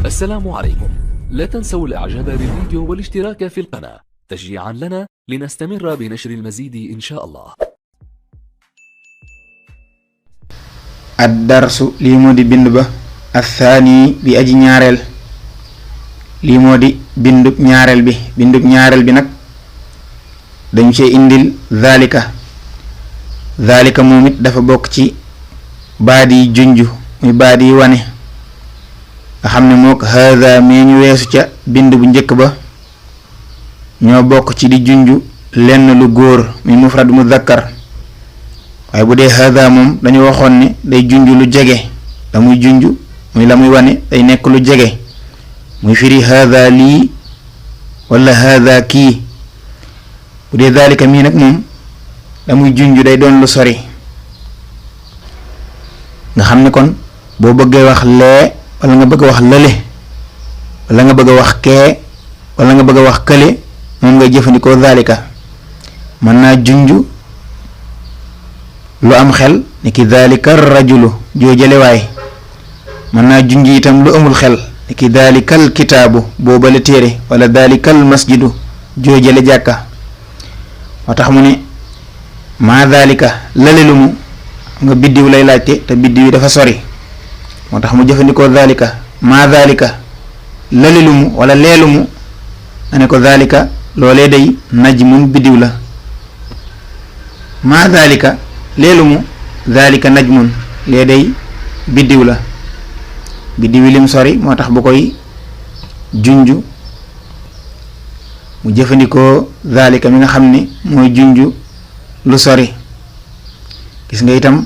السلام عليكم. لا تنسوا الاعجاب بالفيديو والاشتراك في القناة تشجيعا لنا لنستمر بنشر المزيد ان شاء الله. الدرس لمودي بندبة الثاني بأجي ñaarel لمودي بندب ñaarel bi bindub ñaarel bi nak dañ ci indil zalika momit dafa bok ci baadi junju muy baadi wane nga xamne mok hadha meñu wessu ca bind bu ñeek ba ño bok ci di junju lenn lu goor muy mufrad muzakkar waaye bu dee hadha moom dañu waxoon ne day junju lu jege la muy junju muy la muy wane day nekk lu jege muy firi hadha lii wala hadha kii bu dee dhalika mii nag moom la muy junju day doon lu sori nga xam ne kon boo bëggee wax lee wala nga bëgg wax lële wala nga bëgg wax kee wala nga bëgg wax kële moom ngay jëfandikoo dhalika mën naa junju lu am xel niki dhalika rajulu joojale waay mën naa junj itam lu amul xel niki dhalikal kitaabu boobale téere wala dhalikal masjidu joojale jàkka moo tax mu ne maa dhalika lale lu mu nga biddiw lay laajte te biddiw yi dafa sori moo tax mu jëfandikoo dhalika maa dhalika lale lu mu wala leelu mu nga ne ko dhalika loolee day najmun biddiw la maa dhalika leelu mu dhalika najmun lee day biddiw la biddiw lim sori moo tax bu koy junju mu jëfandikoo dhalika mi nga xam ne mooy junju lu sori gis nga itam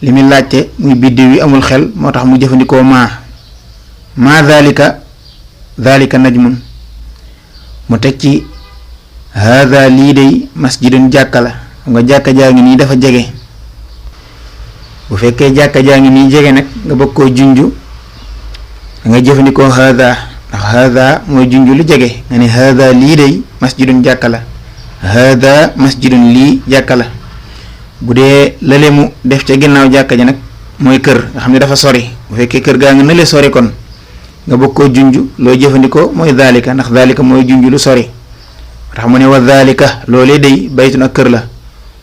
li muy laajte muy biddiw yi amul xel moo tax mu jëfandikoo maa dhalika najmun mu teg ci hadha lii day masjidun jàkka la nga jàkka jaa ngi nii dafa jege bu fekkee jàkka jaa ngi nii jege nag nga bëgg koo junju nga jëfandikoo hadha ndax hadha mooy junju lu jege nga ne hadha lii day masjidun jàkka la hadha masjidun lii jàkka la bu dee lale mu def ca ginnaaw jàkka ji nag mooy kër nga xam ne dafa sori bu fekkee kër gaa nga nële sori kon nga bëgg koo junju loo jëfandikoo mooy dhalika ndax dhalika mooy junju lu sori tax mu ne wa dhalika loolee day baytun ak kër la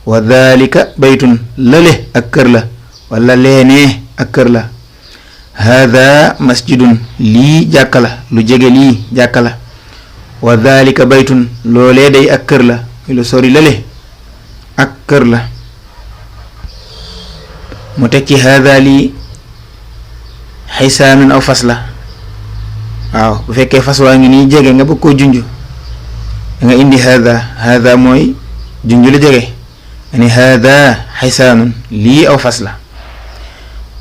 wa dhalika baytun lale ak kër la wala leenee ak kër la hadha masjidun lii jàkka la lu jege lii jàkka la wa dhalika baytun loolee day ak kër la lu sori lale ak kër la mu teg ci hadha lii xisaanun aw fas la waaw bu fekkee fas waa ngi nii jege nga bëgg koo junj da nga indi hadha mooy junj lu jege nga ni hadha xisaanun lii aw fas la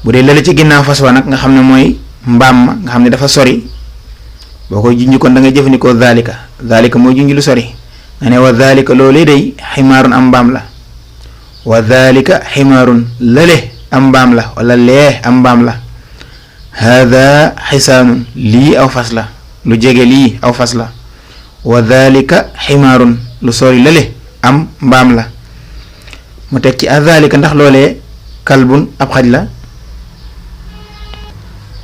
bu dee lale ci ginnaaw fas wa nag nga xam ne mooy mbaam ma nga xam ne dafa sori boo koy junj kon da nga jëfandikoo dhalika mooy junj lu sori nga ne wa dhalika loolee day ximaarun am mbaam la wa dhalika ximaarun lale am mbaam la wala lee am mbaam la hadha xisaanun lii aw fas la lu jege lii aw fas la wa dhalika ximaarun lu sori lale am mbaam la mu teg ci dhalika ndax loolee kalbun ab xaj la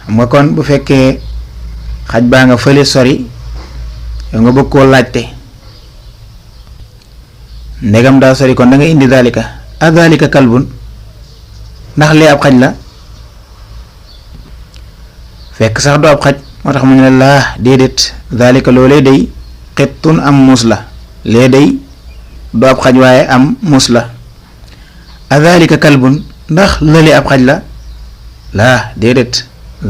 xam nga kon bu fekkee xaj baa nga fële sori yow nga bëgg koo laajte ndegam daa sori kon da nga indi dhalika dhalika kalbun ndax lee ab xaj la fekk sax du ab xaj moo tax mu ne laa déedéet dhalika loolee day xittun am muus la lee day du ab xaj waaye am muus la dhalika kalbun ndax lële ab xaj la laa déedéet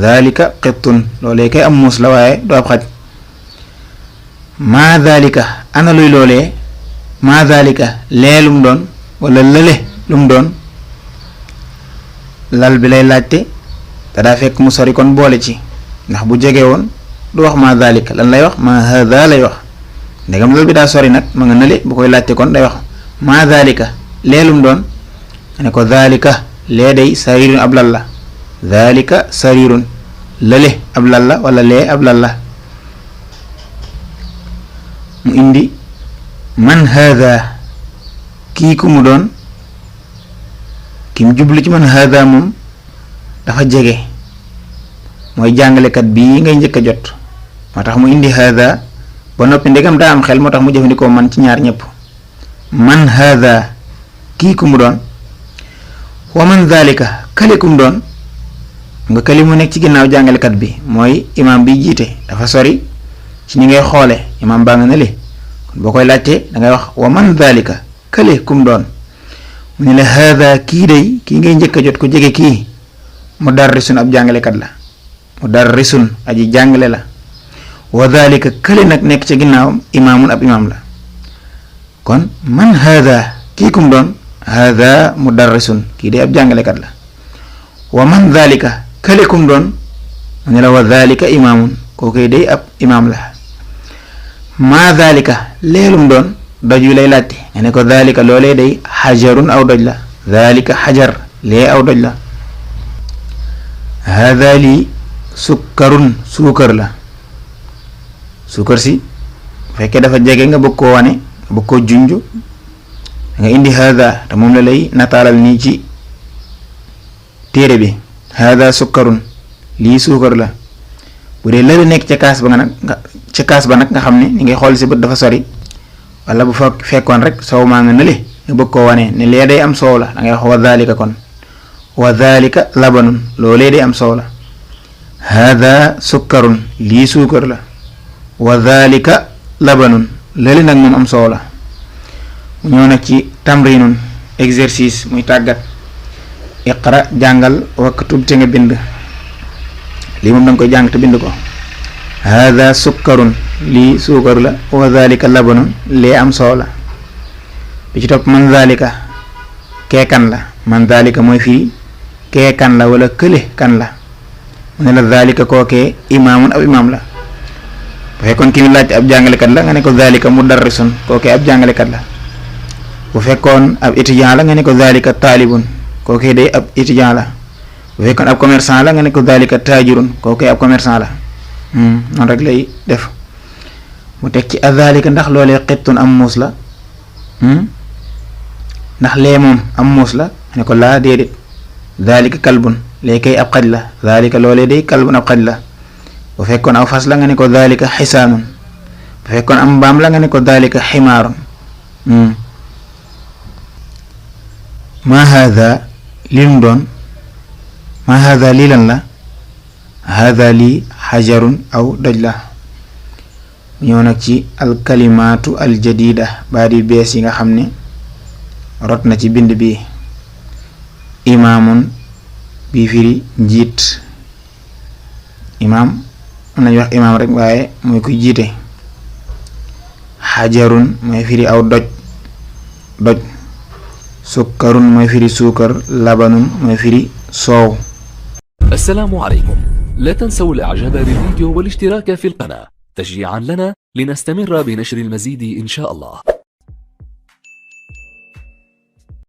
dhalika xittun loolee kay am muus la waaye du ab xaj maa dhalika ana luy loolee maa dhalika lee lum doon wala lële lum doon lal bi lay laajte te daa fekk mu sori kon boole ci ndax bu jege woon du wax maa dhalika lan lay wax maa hadha lay wax ndegam lal bi daa sori nag ma nga nële bu koy laajte kon day wax maa dhalika lee lum doon nga ne ko dhalika lee day sarirun ab lal la dhalika sarirun lale ab lal la wala lee ab lal la mu indi man hadha kii ku mu doon kim jublu ci man hadha moom dafa jege mooy jàngalekat bii ngay njëkk a jot moo tax mu indi haada ba noppi ndegam daa am xel moo tax mu jëfandikoo man ci ñaar ñëpp man haada kii ku mu doon wa man dhalika kale ku mu doon nga kali mu nekk ci ginnaaw jàngalekat bi mooy imaam bi jiite dafa sori ci ni ngay xoole imaam baa nga ne li kon boo koy laajte dangay wax wa man dhalika kale ku mu doon mu ne la haada kii day kii ngay njëkk a jot ko jege kii mudarrisun ab jàngalekat la mudarrisun aji jàngale la wa dhalika kële nag nekk ca ginnaawam imaamun ab imaam la kon man haada kii kum doon haada mudarrisun kii day ab jàngalekat la wa man dhalika kële kum doon mu ne la wa dhalika imaamun kookoy day ab imaam la maa dhalika leelum doon doj wi lay laajte nga ne ko dhalika loolee day xajarun aw doj la dhalika xajar lee aw doj la haada lii sukkarun suukar la suukar si bu fekkee dafa jege nga bëgg koo wane nga bëgg koo junj nga indi haada te moom la lay nataalal nii ci téere bi haada sukkarun lii suukar la bu dee lële nekk ca kaas ba nag nga xam ne ni ngay xool si bët dafa sori wala bu fekkoon rek soow maa nga nële nga bëgg koo wane ne lee day am soow la da ngay wax wa dhalika kon wa dhalika labanun loolee day am soow la haada sukkarun lii suukar la wa dhalika labanun lële nag moom am soow la mu ñëw nag ci tamrinun exercice muy tàggat iqra jàngal waktub te nga bind lii moom danga koy jàng te bind ko haada sukkarun lii suukar la wa dhalika labanun lee am soow la bi ci topp man dhalika kee kan la man dhalika mooy fii kee kan la wala kële kan la mu ne la dhalika kookee imaamun ab imaam la bu fekkoon ki ñu laajte ab jàngalekat la nga ne ko dhalika mudarrisun kookee ab jàngalekat la bu fekkoon ab étudiant la nga ne ko dhalika taalibun kookee day ab étudiant la bu fekkoon ab commerçant la nga ne ko dhalika taajirun kookee ab commerçant la noonu rek lay def mu teg ci adhalika ndax loolee xittun am muus la ndax lee moom am muus la nga ne ko laa déedéet dhalika kalbun lee kay ab xaj la dhalika loolee day kalbun ab xaj la bu fekkoon aw fas la nga ne ko dhalika xisaanun bu fekkoon am mbaam la nga ne ko dhalika ximaarun ma haada lii mu doon ma haada lii lan la haada lii xajarun aw doj la ñëw nag ci alkalimaatu aljadida baat yu bees yi nga xam ne rot na ci bind bi imaamun bii firi njiit imaam mën nañu wax imaam rek waaye mooy kuy jiite xajarun mooy firi aw doj sukkarun mooy firi suukar labanun mooy firi soow. السلام عليكم. لا تنسوا الاعجاب بالفيديو والاشتراك في القناة تشجيعا لنا لنستمر بنشر المزيد إن شاء الله.